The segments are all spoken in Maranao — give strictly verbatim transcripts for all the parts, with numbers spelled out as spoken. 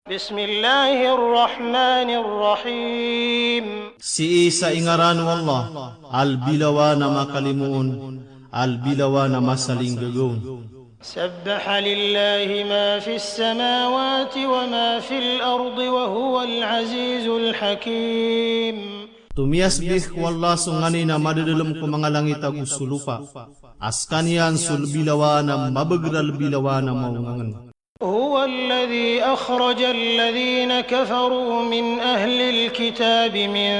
بسم الله الرحمن الرحيم. Sii sa ingaran o Allah, a lbi lawan a makalimoon, a lbi lawan a masalinggagaon. سبح لله ما في السماوات وما في الأرض وهو العزيز الحكيم. Tomiyasbih ko Allah so nganin a madadalm ko manga langit ago so lopa, a skaniyan so lbi lawan a mabagr a lbi lawan a maongangen. هو الذي أخرج الذين كفروا من أهل الكتاب من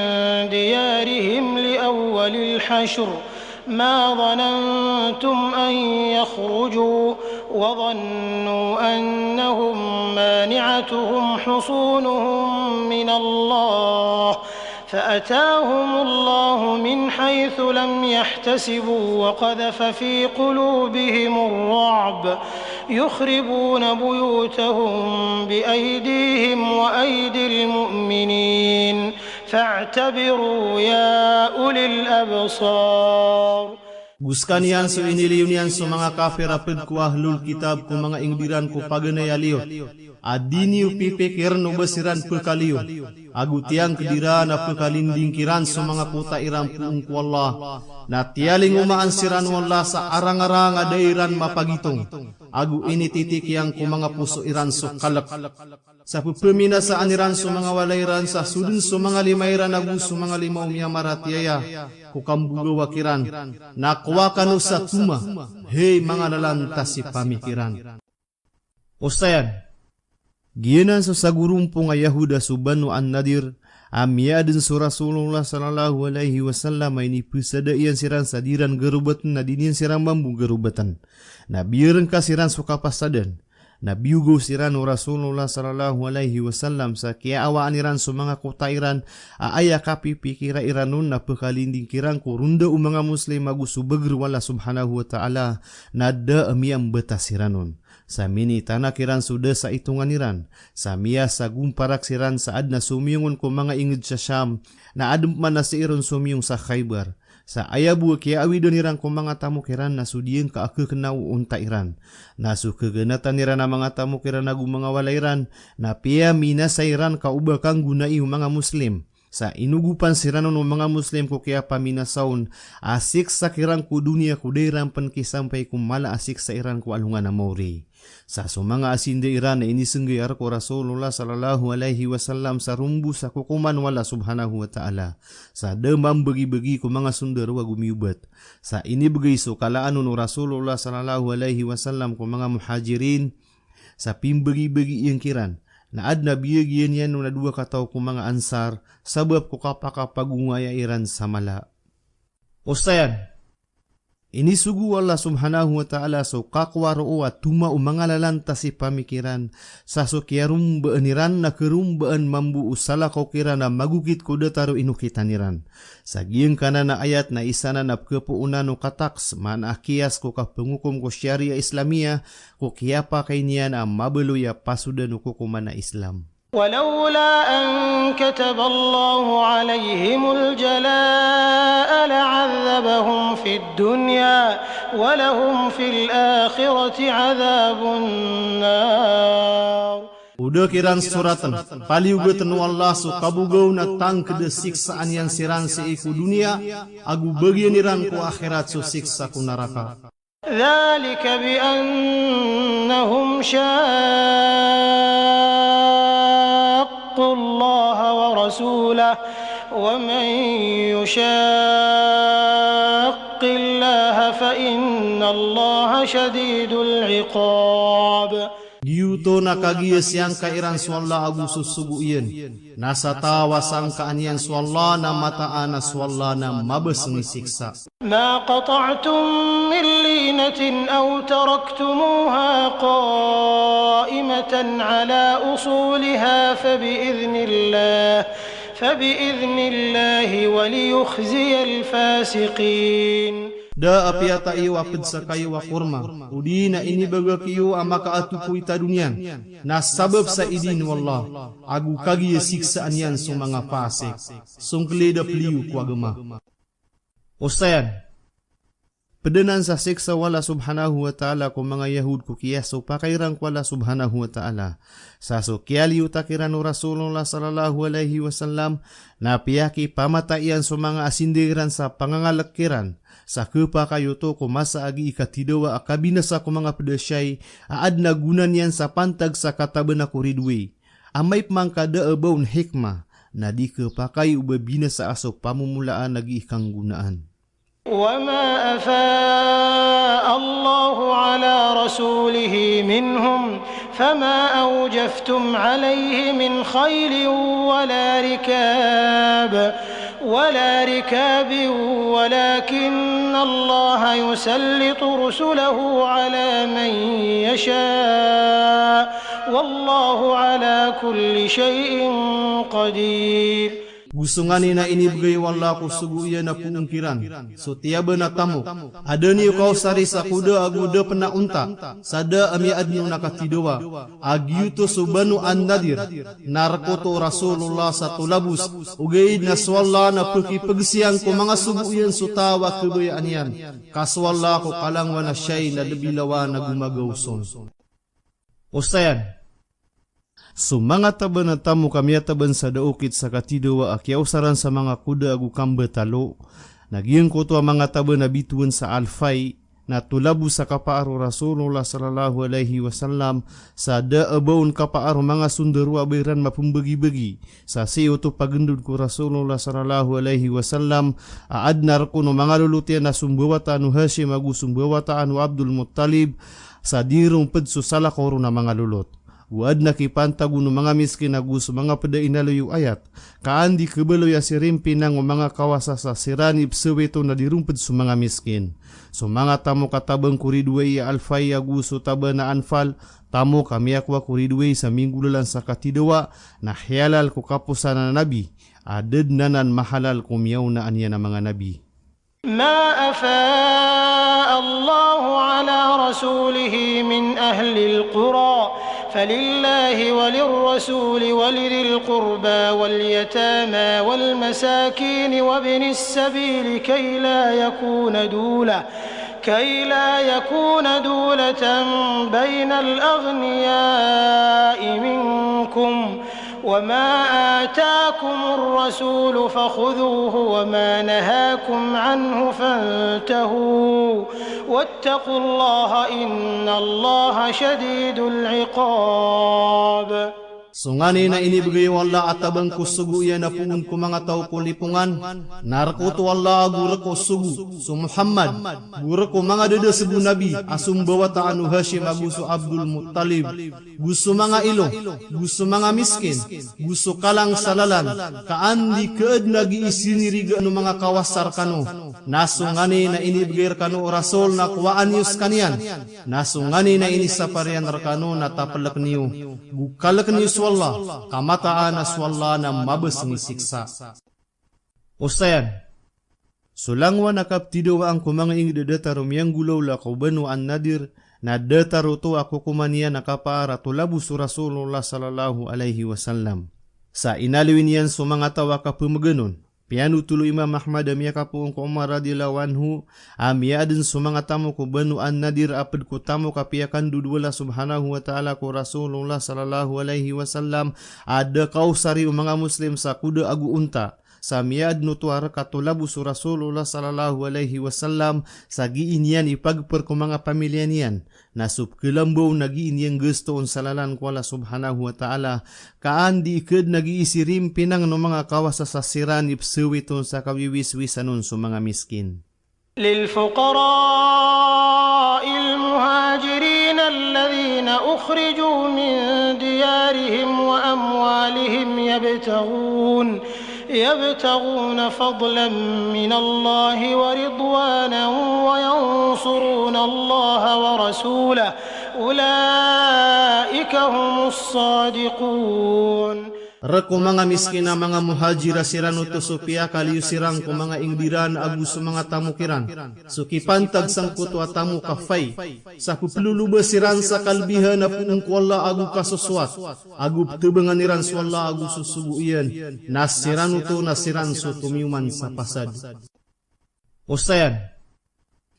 ديارهم لأول الحشر ما ظننتم أن يخرجوا وظنوا أنهم مانعتهم حصونهم من الله فأتاهم الله من حيث لم يحتسبوا وقذف في قلوبهم الرعب يخربون بيوتهم بأيديهم وأيدي المؤمنين فاعتبروا يا أولي الأبصار. Go skaniyan so iniliyo niyan so manga kafir a pd ko ahlul kitab ko manga ingd iran ko paganay a liyot, a di niyo pipikirn o ba siran pkaliyo, ago tiyangkd iran a pkalinding kiran so manga kota iran poon ko Allah, na tiyalingomaan siran o Allah sa arang-arang a da iran mapagitong, ago inititik iyan ko manga poso iran so kalk. Sa pphaminasaan iran so manga walay iran sa so dn so manga lima iran ago so manga lima o miyamaratiyaya ko kambogawa kiran. Na kowa kano sa toma, hay manga lalantas i pamikiran. Osayan, giyanan so sagorompong a Yahuda so Banu An-Nadir, a miyaadn so Rasulullah sallallahu alaihi wasallam a inipsada iyan siran sa di iran garobtn na di niyan siran mambo garobtn. Na biyarngka siran so kapasadan. Na biyogaw siran o Rasulullah sallallahu alaihi wasallam sa kiyaawaan iran so manga kota iran a aya kapipikira iran on na pkalinding kiran ko ronda o manga Muslim ago so bagr o Allah subhanahu wa ta'ala na da a miyambata siran on. Sa minitanak iran so da sa itongan iran. Sa miyasagomparak siran sa adn a somiyong on ko manga ingd sa Sham, na adn pman a sii ron somiyong sa Khaybar. Sa aya bo a kiyaawidan iran ko manga tamok iran na so diyangka a kkna o onta iran. Na so khaganatan iran a manga tamok iran ago manga walay iran, na piyaminasa iran ka o ba kanggonai o manga Muslim. Sa inogopan siran on o manga Muslim ko kiyapaminasa on, a siksa kiran ko doniya ko da iran pn kisampay ko mala a siksa iran ko alongan a maori. Sa so manga asinda iran na inisnggay a rk o Rasulullah sallallahu alaihi wasallam sa rombo sa kokoman o Allah subhanahu wa ta'ala. Sa da mambagibagi ko manga sondaro ago miyobat. Sa inibgay so kalaan on o Rasulullah sallallahu alaihi wasallam ko manga Muhajirin, sa pimbagibagi iyan kiran. Na adn a biyagian iyan on a dowa kataw ko manga Ansar, sabap ko kapakapagongaya iran sa mala. Osayan, inisogo o Allah subhanahu wa ta'ala so kakowa roo a toma o manga lalantas i pamikiran, sa so kiyarombaan iran na karombaan mambo o salakaw kiran a magokit ko datar o inokitan iran. Sa giyangkanan a ayat na isa nan a pkhapoonan o kataks, maana a kiyas ko kapangokom ko Sharia Islamiyah, ko kiyapakay niyan a mabaloy a pasodan o kokoman a Islam. ولولا أن كتب الله عليهم الجلاء لعذبهم في الدنيا ولهم في الآخرة عذاب النار. O da kiran soratn, paliyogatn o Allah so kabogaw na tangkd a siksaan iyan siran sii ko doniya, ago bagian iran ko akhirat so siksa ko naraka. ذلك بأنهم شاقوا الله ورسوله ومن يشاق الله فإن الله شديد العقاب. Giyoto na kagiya siyangka iran so Allah ago so sogo iyan. Na sa taw a sangkaan iyan so Allah na mataan a so Allah na mabasng i siksa. ما قطعتم من لينة أو تركتموها قائمة على أصولها فبإذن الله، فبإذن الله وليخزي الفاسقين. Da a piyatay iyo a pd sakayo a korma, odi na inibagak iyo a makaatopo i tadon iyan, na sabap sa idin o Allah, ago kagiya siksaan iyan so manga fasik. Songklid a pliyo ko agama. Osayan, pd anan sa siksa o Allah subhanahu wa ta'ala ko manga Yahud ko kiyasopakay iran ko Allah subhanahu wa ta'ala. Sa so kiyaliyotak iran o Rasulullah sallallahu alaihi wasallam, na piyakipamata iyan so manga asinda iran sa pangangalk iran, sa khapakay oto ko masa a gii katidawa a kabinasa ko manga pd a shay, a adn a gona niyan sa pantag sa katabana ko ridway. Amay pman ka da a ba on hikmah, na di khapakay o ba binasa a so pamomolaan a gii kanggonaan. وما أفاء الله على رسوله منهم فما أوجفتم عليه من خيل ولا ركاب، ولا ركاب، ولكن الله يسلط رسله على من يشاء، والله على كل شيء قدير. Go so nganin a inibgay o Allah ko sogo iyan a poon kiran, so tiyaban a tamok, a da niyo kaosari sa koda ago da pn a onta, sa da a miyaadn on a katidawa, a giyoto so Banu An-Nadir, na rk oto o Rasulullah sa tolabos, ogaid na so Allah na pkipgsiyang ko manga sogo iyan so taw a khabayaan iyan, ka so Allah ko kalangowan a shay na da bilawan a gomagaw son. Osayan. So manga taban a tamok a miyataban sa da okit sa katidawa a kiyaosaran sa manga koda ago kambatalo, na giyangkoto a manga taban a bitowan sa alfay, na tolabos sa kapaar o Rasulullah sallallahu alaihi wasallam, sa da a ba on kapaar o manga sondaro a ba iran mapmbagibagi, sa sii oto pagndod ko Rasulullah sallallahu alaihi wasallam, a adn a rk on o manga lolot iyan a so mbawataan o Hashim ago so mbawataan o Abdul Muttalib, sa di ron pd so salakaw ron a manga lolot. Go adn a kipantag on o manga miskin ago so manga pd a inaloy o ayat, ka an di khabaloy a sirimpinang o manga kawasa sa siran i psawit on a di ron pd so manga miskin. So manga tamok a taban ko ridway a alfay ago so taban a anfal, tamok a miyakowa ko ridway sa minggolalan sa katidawa, na hiyalal ko kaposan a Nabi, a da dn anan mahalal ko miyaonaan iyan a manga nabi. ما أفاء الله على رسوله من أهل القرى فلله وللرسول ولذي القربى واليتامى والمساكين وابن السبيل كي لا يكون دولة، كي لا يكون دولة بين الأغنياء منكم، وما آتاكم الرسول فخذوه وما نهاكم عنه فانتهوا، واتقوا الله إن الله شديد العقاب. So nganin a inibgay o Allah a taban ko sogo iyan a poon ko manga taw ko lipongan, na rk oto o Allah ago rk o sogo, so Muhammad, go rk o manga dadasg o nabi a so mbawataan o Hashim ago so Abdul Muttalib, go so manga ilo, go so manga miskin, go so kalang sa lalan, ka an di khaadn a gii sinirigaan o manga kawasa rkano, na so nganin a inibgay rkano o Rasul na kowaan iyo skaniyan, na so nganin a inisapar iyan rkano na taplkn iyo, go kalkn iyo so Allah, ka mataan a so Allah na mabasng i siksa. Osayan. So langowan a kaptidawaan ko manga ingd a datar o miyanggolawla ko Banu An-Nadir, na datar oto a kokoman iyan a kapaar a tolabos o Rasulullah sallallahu alaihi wasallam. Sa inaloy niyan so manga taw a kapmgan on. Piyanothol o Imam Ahmad a miyakapoon ko Umar radhiyallahu anhu, a miyaadn so manga tamok o Banu An-Nadir a pd ko tamok a piyakandod o Allah subhanahu wa ta'ala ko Rasulullah sallallahu alaihi wasallam, a da kaosari o manga Muslim sa koda ago onta. Sa miyaadn oto a rk a tolabos o Rasulullah sallallahu alaihi wasallam, sa gii niyan ipagpr ko manga pamilya niyan. Na so pkhalamba on na gii niyan gasto on sa lalan ko Allah subhanahu wa ta'ala, ka an di khaadn a gii sirimpinang o manga kawasa sa siran i psawit on sa kawiwiswisan on so manga miskin. للفقراء المهاجرين الذين أخرجوا من ديارهم وأموالهم يبتغون، يبتغون فضلا من الله ورضوانا وينصرون الله ورسوله، أولئك هم الصادقون. Rk o manga miskin a manga muhajir a siran oto so piyakaliyo siran ko manga ingd iran ago so manga tamok iran. So kipantag sangkoto a tamok a fay, sa pploloba siran sa kalbihan a poon ko Allah ago kasosowat, ago pthabangan iran so Allah ago so sogo iyan, na siran oto na siran so tomiyoman sa pasad. Osayan.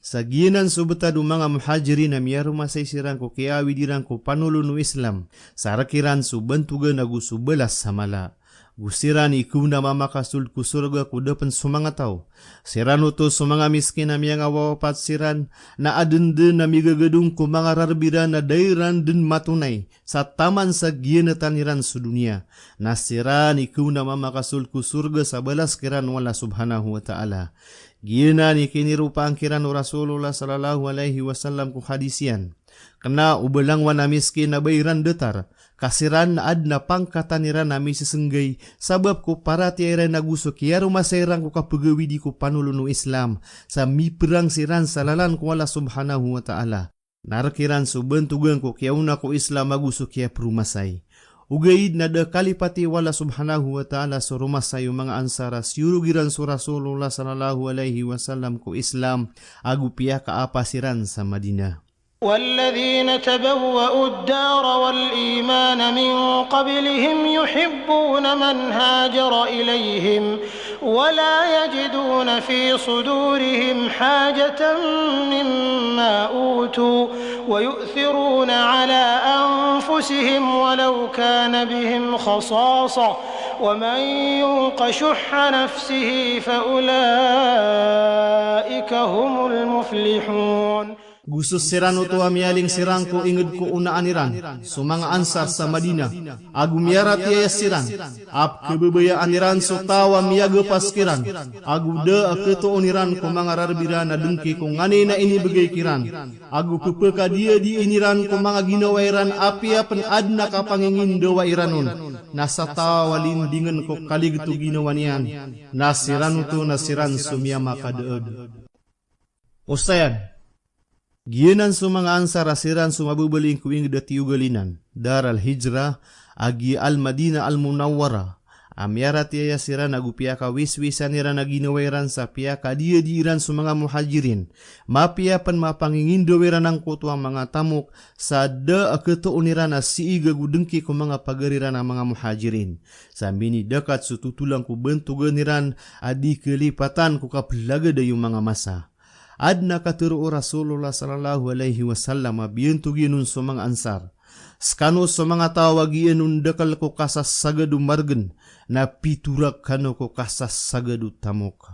Sa giyanan so btad o manga Muhajirin a miyaromasay siran ko kiyaawid iran ko panolon o Islam, sa rk iran so bantogan ago so balas sa mala. Go siran i kowna a mamakasold ko sorga ko da pn so manga taw. Siran oto so manga miskin a miyangawawapat siran, na adn dn a migagadong ko manga rarb iran a da iran dn matonay, sa taman sa giyanatan iran so doniya. Na siran i kowna a mamakasold ko sorga sa balas kiran o Allah Subhanahu wa Ta'ala. Giyanan i kiniropaan kiran o Rasulullah sallallahu alaihi wasallam ko hadis iyan. Kna o ba langowan a miskin a ba iran datar, ka siran na adn a pangkatan iran a misisnggay, sabap ko paratiyaya iran ago so kiyaromasay iran ko kapagawidi ko panolon o Islam, sa miprang siran sa lalan ko Allah Subhanahu wa Ta'ala. Na rk iran so bantogan ko kiyaona ko Islam ago so kiyapromasay. Ogaid na da kalipati o Allah Subhanahu wa Ta'ala so romasay o manga Ansar a siyorog iran so Rasulullah sallallahu alaihi wasallam ko Islam, ago piyakaapa siran sa Madinah. والذين تبوأوا الدار والإيمان من قبلهم يحبون من هاجر إليهم ولا يجدون في صدورهم حاجة مما أوتوا ويؤثرون على أنفسهم ولو كان بهم خصاصة ومن يوق شح نفسه فأولئك هم المفلحون. Go so siran oto a miyaling siran ko ingd ko onaan iran so manga Ansar sa Madinah, ago miyaratiyaya siran a pkhababayaan iran so taw a miyagapas kiran, ago da a khatoon iran ko manga rarb iran a dngki ko nganin a inibgay kiran, ago pphakadiyadiin iran ko manga ginawa iran apiya pn adn a kapangingindawa iran on, na sa taw a lindingn ko kaligto ginawa niyan, na siran oto na siran so miyamakadaad. Osayan, giyanan so manga Ansar a siran so mababaling ko ingd a tiyogal inan, Dar al-Hijrah, a giya Al-Madinah Al-Munawwarah, a miyaratiyaya siran ago piyakawiswisan iran a ginawa iran sa piyakadiyadi iran so manga Muhajirin, mapiya pn mapangingindawa iran angkoto a manga tamok, sa da a khatoon iran a siig ago dngki ko manga pagari ran a manga Muhajirin. Sa minidakat so totolan ko bantogan iran a di kalipatan ko kaplagada iyo manga masa. Adn a katharo o Rasulullah sallallahu alaihi wasallam a biyantog iyan on so manga Ansar: Skano so manga taw a giyanan on dakl ko kasasagad o margn, na pitharo rkano ko kasasagad o tamok.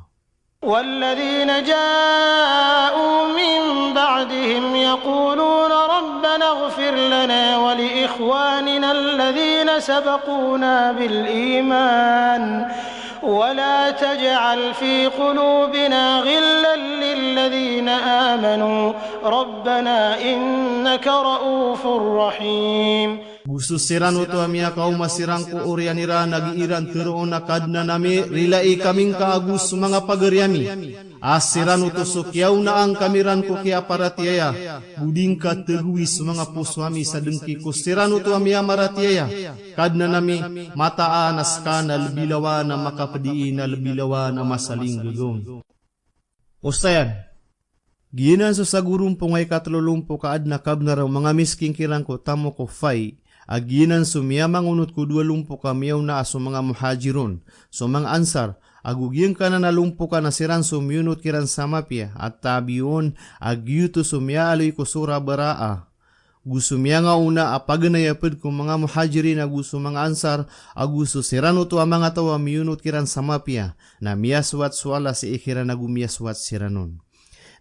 والذين جاءوا من بعدهم يقولون ربنا اغفر لنا ولإخواننا الذين سبقونا بالإيمان ولا تجعل في قلوبنا غلا للذين آمنوا ربنا إنك رءوف رحيم. Go so siran oto a miyakaoma siran ko oriyan iran a gii ran tharoon a Kadnan ami, rilai kami ngka ago so manga pagari ami. A siran oto so kiyaonaan kami ran ko kiyaparatiyaya, go di ngka thagowi so manga poso ami sa dngki ko siran oto a miyamaratiyaya. Kadnan ami, mataan a ska na lbi lawan a makapdi na lbi lawan a masalinggagaw. Osayan, giyanan so sagorompong a ikatlo lompok a adn a kabnar o manga miskin kiran ko tamok o fai, a giyanan so miyamangonot ko dowa lompok a miyaona a so manga Muhajirun, so manga Ansar, ago giyangkanan a lompok a na siran so miyonot kiran sa mapiya, a Tabi'un, a giyoto so miyaaloy ko Surah Bara'ah. Go so miyangaona a paganay a pd ko manga Muhajirin ago so manga Ansar, ago so siran oto a manga taw a miyonot kiran sa mapiya, na miyasowat so Allah sii kiran ago miyasowat siran on.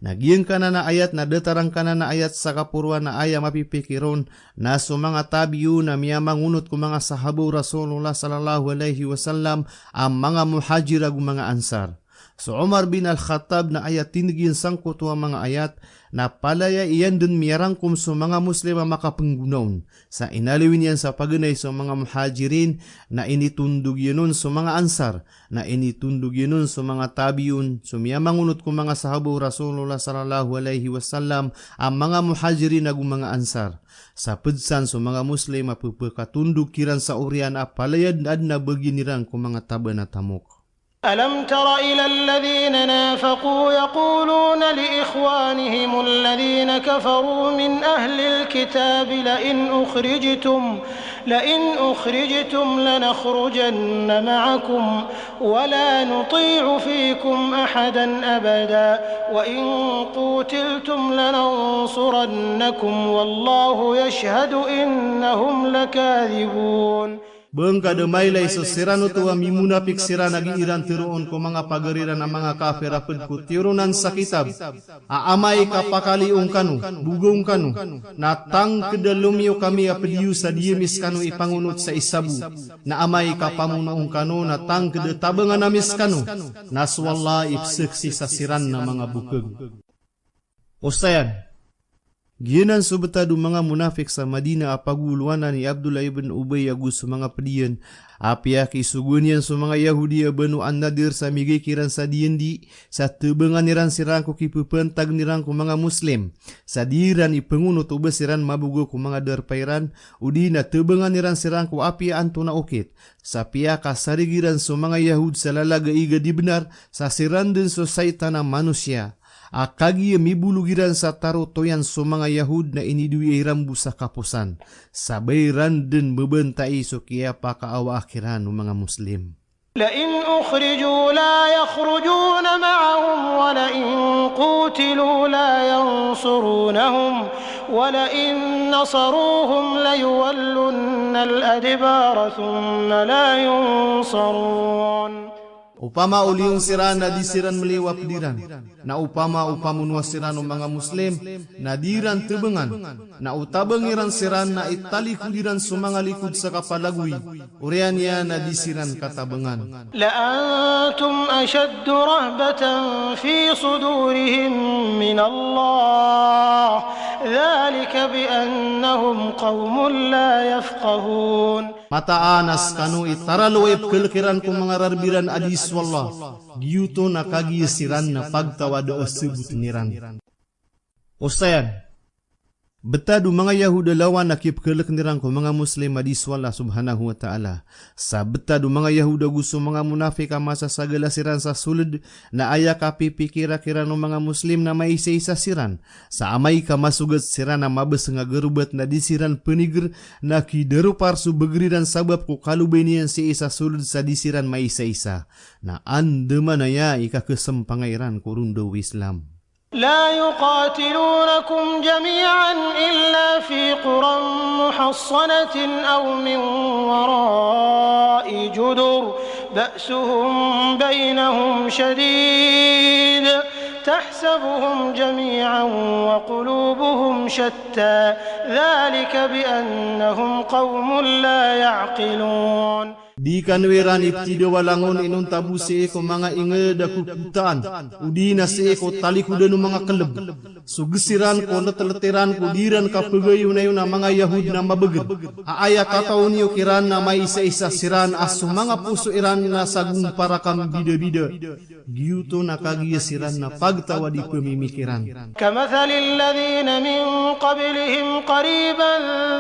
Na giyangkanan a ayat na datar angkanan a ayat sa kaporoan a aya mapipikir on, na so manga Tabi'un a miyamangonot ko manga sahaba o Rasulullah sallallahu alaihi wasallam a manga Muhajir ago manga Ansar. So Umar bin Al-Khattab na aya tindg iyan sangkoto a manga ayat, na palaya iyan dn miyarangkom so manga Muslim a makapnggona on. Sa inaloy niyan sa paganay so manga Muhajirin, na initondog iyan on so manga Ansar, na initondog iyan on so manga Tabi'un, so miyamangonot ko manga sahaba o Rasulullah sallallahu alaihi wasallam a manga Muhajirin ago manga Ansar. Sa pd san so manga Muslim a pphakatondog kiran sa oriyan a palaya dn adn a bagian iran ko manga taban a tamok. ألم تر إلى الذين نافقوا يقولون لإخوانهم الذين كفروا من أهل الكتاب لئن أخرجتم، لئن أخرجتم لنخرجن معكم ولا نطيع فيكم أحدا أبدا وإن قوتلتم لننصرنكم والله يشهد إنهم لكاذبون. Bngka da mailay so siran oto a mimonafik siran a gii ran tharoon ko manga pagari ran a manga kafir a pd ko tiyoronan sa kitab, a amay ka pakali ong kano, boga ong kano, na tangkd a lomiyo kami a pd iyo sa diyami skano i pangonot sa isa bo, na amay ka pamono ong kano na tangkd a tabangan ami skano, na so Allah i pzaksi sa siran na manga bokg. Osayan. Giyanan so btad o manga monafik sa Madina a pagolowanan i Abdullah ibn Ubay ago so manga pd iyan, a piyakisogoan iyan so manga Yahudi a Banu An-Nadir sa migay kiran sa diyandi, sa tabangan iran siran ko kipphantagn iran ko manga Muslim, sa di iran ipngonot o ba siran maboga ko manga darpa iran, odi na tabangan iran siran ko apiya antonaa okit, sa piyakasarig iran so manga Yahud sa lalag a ig a di bnar, sa siran dn so saitan a manosiya. A kagiya mibolog iran sa tarotoyan so manga Yahud na inidowiya iran bo sa kaposan, sa ba iran dn mbabantai so kiyapakaawaa kiran o manga Muslim. لئن أخرجوا لا يخرجون معهم ولئن قوتلوا لا ينصرونهم ولئن نصروهم ليولن الأدبار ثم لا ينصرون. Opama o liyon siran na di siran mliyo a pd iran, na opama o pamonoa siran o manga Muslim na di iran tabangan, na o tabang iran siran na italikod iran so manga likod sa kapalagoy, oriyan iyan na di siran katabangan. لأنتم أشد رهبة في صدورهم من الله ذلك بأنهم قوم لا يفقهون. Mataan a skano i taralo a ipkhalk iran ko manga rarb iran a di so Allah, giyoto na kagiya siran na pagtaw a da a sabotn iran. Osayan. Btad o manga Yahud a lawan a kipkhalkn iran ko manga Muslim a di so Allah subhanahu wa ta'ala. Sa btad o manga Yahud ago so manga monafik a masasagala siran sa sold, na aya kapipikira kiran o manga Muslim na maisaisa siran. Sa amay ka masogat siran a mabsng a garobat na di siran pnigr, na kidaropar so bagr iran sabap ko kalobay niyan sii sa sold sa di siran maisaisa. Na andamanaya i kakhasampanga iran ko ronda o Islam. لا يقاتلونكم جميعا إلا في قرى محصنة أو من وراء جدر بأسهم بينهم شديد تحسبهم جميعا وقلوبهم شتى ذلك بأنهم قوم لا يعقلون. Di kano iran ipthidawa langon inonta bo sii ko manga ingd a kokotaan, odi na sii ko talikodan o manga klb. So gs iran ko ltlt iran ko di iran kapagayonayon a manga Yahud na mabagr. A aya kataw niyo kiran na maisaisa siran a so manga poso iran na sagompar a kambidabida. Giyoto na kagiya siran na pagtaw a di pmimikiran. كمثل الذين من قبلهم قريبا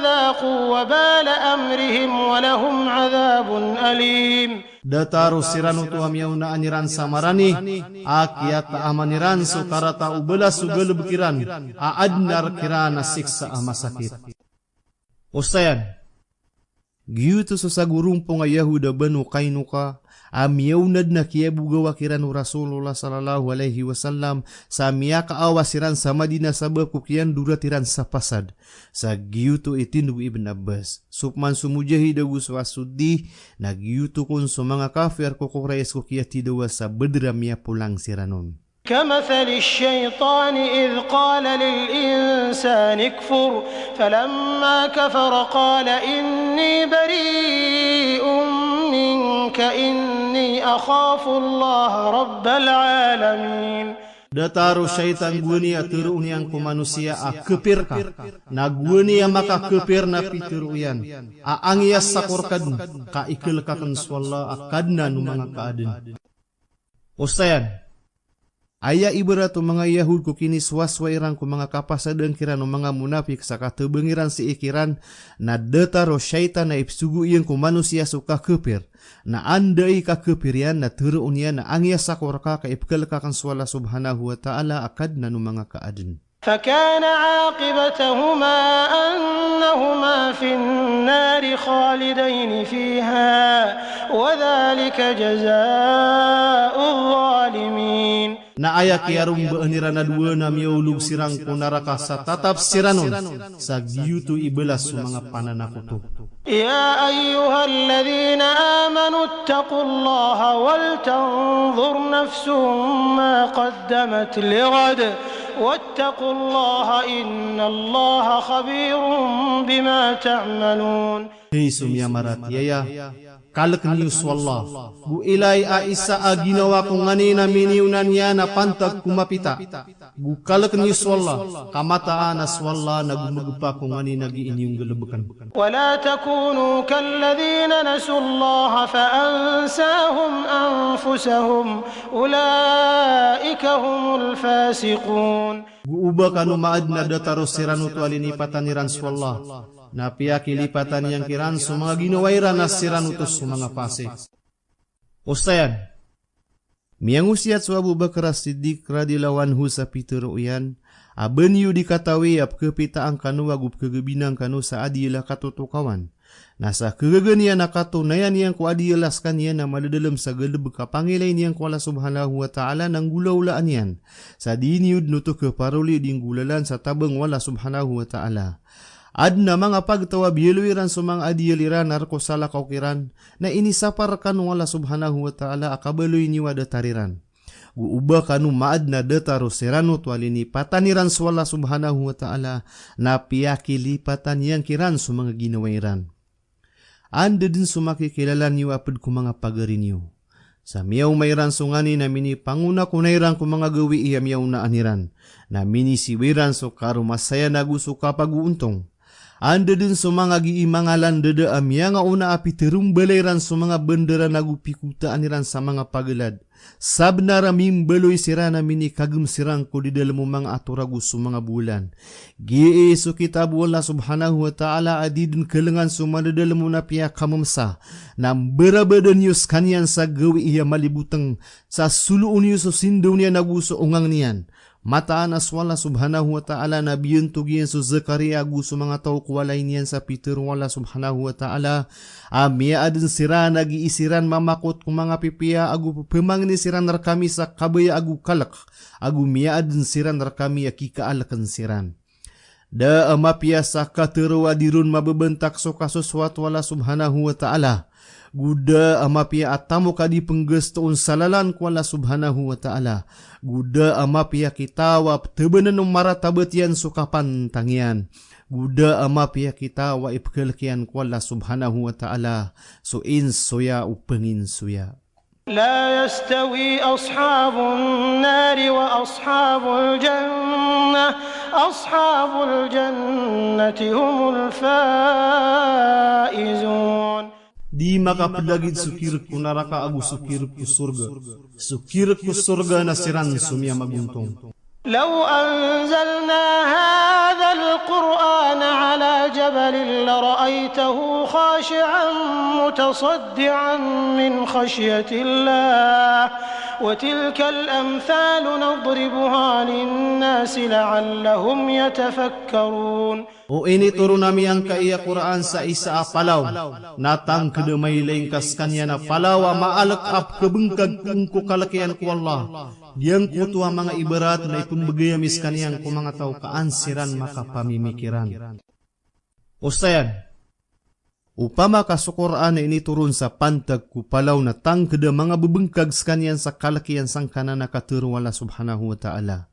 ذاقوا وبال أمرهم ولهم عذاب أليم. Datar o siran oto a miyaonaan iran sa marani, a kiyataaman iran so karata o balas o galbk iran, a adn a rk iran a siksa a masakit. Osayan. Giyoto so sagorompong a Yahud a Banu Qaynuqa, a miyaona dn a kiyabogawa kiran o Rasulullah sallallahu alaihi wasallam, sa miyakaawa siran sa Madina sabap ko kiyandorat iran sa pasad. Sa giyoto i tindg o Ibn Abbas. Sopman so Mujahid ago so As-Suddi, na giyoto kon so manga kafir ko Quraysh ko kiyathidawa sa Badr a miyapolang siran on. كمثل الشيطان إذ قال للإنسان اكفر فلما كفر قال إني بريء منك إني أخاف الله رب العالمين. Datar o shaytan gowani a tharoon iyan ko manosiya a kapir ka, na gowani a makakapir na pitharo iyan a angiyas ako rkadn ka ikhalk akn so Allah a Kadnan o manga kaadn. Osayan. Aya ibarat o manga Yahud ko kinisowasowai ran ko manga kapasadan kiran o manga monapik sa katabang iran sii kiran, na datar o shaytan a ipsogo iyan ko manosiya so kakapir. Na anda i kakapir iyan na tharoon iyan a angiyasa ko rka ka ipkhalk akn so Allah subhanahu wa ta'ala a Kadnan o manga kaaden. فكان عاقبتهما أنهما في النار خالدين فيها وذلك جزاء الظالمين. Na aya kiyarombaan iran a dowa na miyaolog siran ko naraka sa tatap siran on, sa giyoto i balas o manga pananakoto. يا أيها الذين آمنوا اتقوا الله ولتنظر نفس ما قدمت لغد واتقوا الله إن الله خبير بما تعملون. Hay so miyamaratiyaya, kalkn iyo so Allah. Go ilay a isa a ginawa ko nganin a miniyonan iyan a pantag ko mapita. Go kalkn iyo so Allah, ka mataan a so Allah na go magpa ko nganin a gii niyo nggalbkn. ولا تكونوا كالذين نسوا الله فأنساهم أنفسهم أولئك هم الفاسقون. Go oba kano maadn a datar o siran oto a linipatan iran so Allah, na piyakilipatan iyan kiran so manga ginawa iran a siran oto so manga fasik. Osayan, miyangosiyat so Abu Bakr As-Siddiq radhiyallahu anhu sa pitharo iyan a ba niyo di katawi a pkhapitaan kano ago pkhagabinan kano sa adiyal a katotokawan. Na sa khagaga niyan a katonayan iyan ko adiyal a skaniyan a madadalm sa galbk a pangilay niyan ko Allah subhanahu wa ta'ala na nggolawlaan iyan. Sa di niyo dn oto khaparoli di nggolalan sa tabang o Allah subhanahu wa ta'ala. Adn a manga pagtaw a biyaloy iran so manga adiyal iran a rk o salakaw kiran, na inisapar kano o Allah subhanahu wa ta'ala a kabaloy niyo a datar iran. Go oba kano maadn a datar o siran oto a linipatan iran so Allah subhanahu wa ta'ala, na piyakilipatan iyan kiran so manga ginawa iran. Anda dn so makikilala niyo a pd ko manga pagari niyo. Sa miyaoma iran so nganin a minipangonakona iran ko manga gawii a miyaonaan iran. Na minisiwi ran so karomasayan ago so kapagoontong. Anda dn so manga gii manga landada a miyangaona a pitharombalay ran so manga bandaran ago pikotaan iran sa manga pagalad. Sabnar a mimbaloy siran a minikagm siran ko didalm o manga ator ago so manga bolan. Gii so kitab o Allah subhanahu wa ta'ala a di dn kalngan so madadalm on a piyakamamsa. Na mbarabada niyo skaniyan sa gawii a malibotng, sa soloon iyo so sindaw niyan ago so ongang niyan. Mataan a so Allah subhanahu wa ta'ala na biyantog iyan so Zakaria ago so manga taw ko walay niyan sa pitharo o Allah subhanahu wa ta'ala a miyaadn siran a gii siran mamakot ko manga pipiya ago pphamangni siran rkami sa kabaya ago kalk, ago miyaadn siran rkami a kikaalkn siran. Da a mapiya sa katharo a di ron mababantak so kasosowat o Allah subhanahu wa ta'ala. Go da a mapiya a tamok a di pnggastoon sa lalan ko Allah subhanahu wa ta'ala. Go da a mapiya kitaw a pthabanan o maratabat iyan so kapantang iyan. Go da a mapiya kitaw a ipkhalk iyan ko Allah subhanahu wa ta'ala so insoya o panginsoya. لا يستوي أصحاب النار وأصحاب الجنة، أصحاب الجنة هم الفائزون. Di makaplagid so kirk ko naraka ago so kirk ko sorga. So kirk ko sorga na siran so miyamagontong. لو أنزلنا هذا القرآن على جبل لرأيته خاشعا متصدعا من خشية الله وتلك الأمثال نضربها للناس لعلهم يتفكرون. O initoron ami angkai a Qur'an sa isa a palaw, na tangkd a mailay ngka skaniyan a palaw a maalk a pkhabngkag ko kalk iyan ko Allah. Giyangkoto a manga ibarat na ipmbgay ami skaniyan ko manga taw ka an siran makapamimikiran. Osayan, opama ka so Qur'an a initoron sa pantag ko palaw na tangkd a manga bbngkag skaniyan sa kalk iyan sangkanan a katharo o Allah subhanahu wa ta'ala.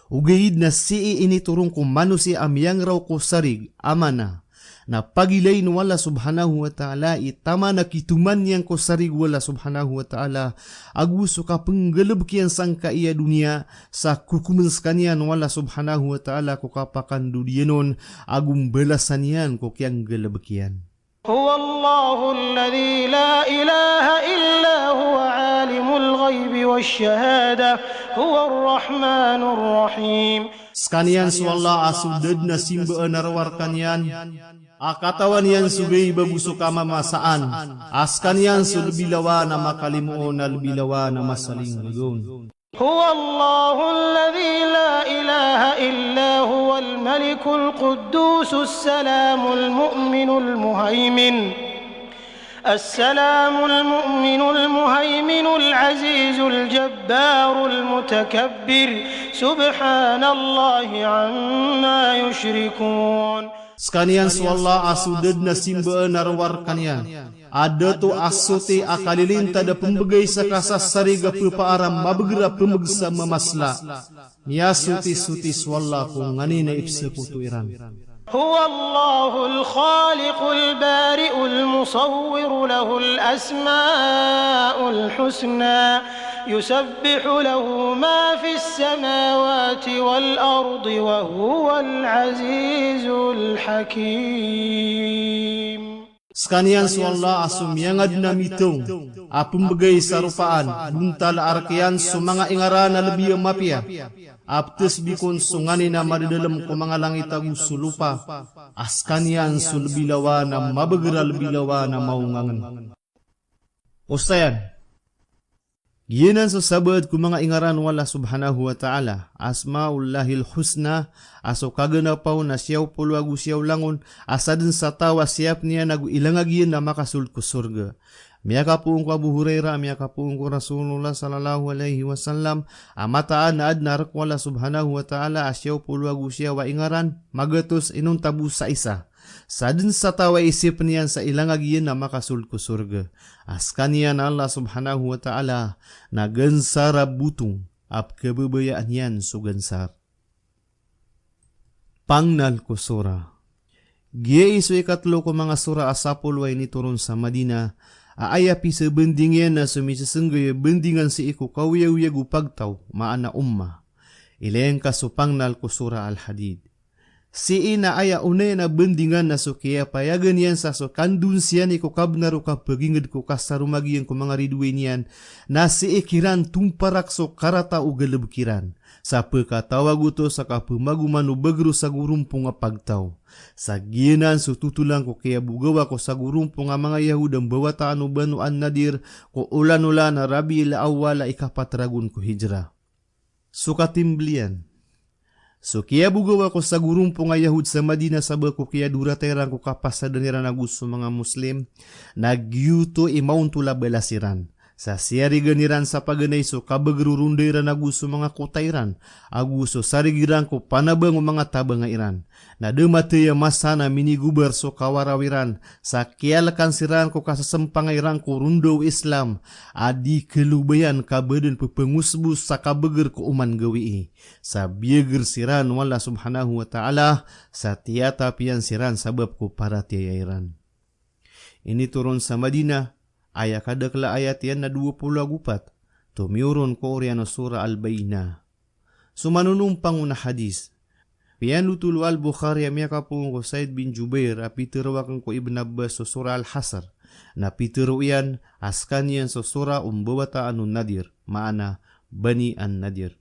Ogaid na sii initoron ko manosiya a miyangraw ko sarig, amana. Na pagilayn o Allah subhanahu wa ta'ala i taman a kitoman iyan ko sarig o Allah subhanahu wa ta'ala, ago so kapnggalbk iyan sangkai a doniya, sa kokomn skaniyan o Allah subhanahu wa ta'ala ko kapakandod iyan on, ago mbalasan iyan ko kiyanggalbk iyan. هو الله الذي لا إله إلا هو عالم الغيب والشهادة هو الرحمن الرحيم. Skaniyan so Allah a so da dn a simbaan a rowar kaniyan, a katawan iyan so gaiba go so kamamasaan, a skaniyan so lbi lawan a makalimoon a lbi lawan a masalinggagaon. هو الله الذي لا إله إلا هو الملك القدوس السلام المؤمن المهيمن، السلام المؤمن المهيمن العزيز الجبار المتكبر، سبحان الله عما يشركون. Skaniyan so Allah a so da dn a simbaan a rowar kaniyan, a dato a soti a kalilintad a pmbgay sa kasasarig a ppaar a mabgr a pmbgsa mamasla. Miyasotisoti so Allah ko nganin a ipsakoto iran. هو الله الخالق البارئ المصور له الأسماء الحسنى يسبح له ما في السماوات والأرض وهو العزيز الحكيم. Skaniyan so Allah a so miyangadn a mitaw a pmbgay sa ropaan, bontal a rk iyan so manga ingaran a lbi a mapiya, a ptsbikon so nganin a madadalm ko manga langit ago so lopa, a skaniyan so lbi lawan a mabgr a lbi lawan a maongangn. Osayan. Giyanan so sabaad ko manga ingaran o Allah subhanahu wa ta'ala, Asma'ullahil Husna, a so kaganapa on na siyaw polo ago siyaw langon, a sadn sa taw a siyapn iyan ago ilangag iyan a makasold ko sorga. Miyakapoon ko Abu Hurairah, miyakapoon ko Rasulullah sallallahu alaihi wasallam, a mataan a adn a rk o Allah subhanahu wa ta'ala a siyaw polo ago siyaw a ingaran, magatos inonta bo sa isa. Sadn sa taw a isipn iyan sa ilangag iyan a makasold ko sorga. A skaniyan a Allah subhanahu wa ta'ala na gansar a botong a pkhababayaan iyan so gansar. Pangnal ko surah. Giyai so ikatlo ko manga surah a sapolo a initoron sa Madinah, a aya pisabanding iyan na so misasnggay a bandingan sii ko kaoyagoyag o pagtaw, maana ummah. Ilay ngka so pangnal ko surah Al-Hadid. Sii na aya onaya na bandingan na so kiyapayagan iyan sa so kandonsi iyan i ko kabnar o kapagingd ko kasaromag iyan ko manga ridoay niyan, na sii kiran tomparak so karata o galbk iran. Sa pkatawag oto sa kapmagoman o bagr o sagorompong a pagtaw. Sa giyanan so totolan ko kiyabogawa ko sagorompong a manga Yahud a mbawataan o Banu An-Nadir ko olan-olan a Rabi'il Awwal a ikapat ragon ko Hijrah. So katimbl iyan. So kiyabogawa ko sagorompong a Yahud sa Madinah sabap ko kiyadorata iran ko kapasadan iran ago so manga Muslim, na giyoto i maontol a balas iran. Sa siyarigan iran sa paganay so kabagr o ronda iran ago so manga kota iran, ago so sarig iran ko panabang o manga tabanga iran. Na da mathay a masa na minigobar so kawaraw iran, sa kiyalkan siran ko kasasmpangay iran ko ronda o Islam, a di kalobayan ka ba dn ppangosbos sa kabagr ko oman gawii. Sa biyagr siran o Allah subhanahu wa ta'ala, sa tiyatap iyan siran sabap ko paratiyaya iran. Initoron sa Madinah, aya kadakl a ayat iyan na dowa polo ago pat, tomiyoron ko oriyan o Surah Al-Bayyinah. So manonompang on a hadis. Piyanothol o Al-Bukhari a miyakapoon ko Sa'id bin Jubair a pitharo akn ko Ibn Abbas so Surah Al-Hasr. Na pitharo iyan a skaniyan so surah o mbawataan o Nadir, maana Bani An-Nadir.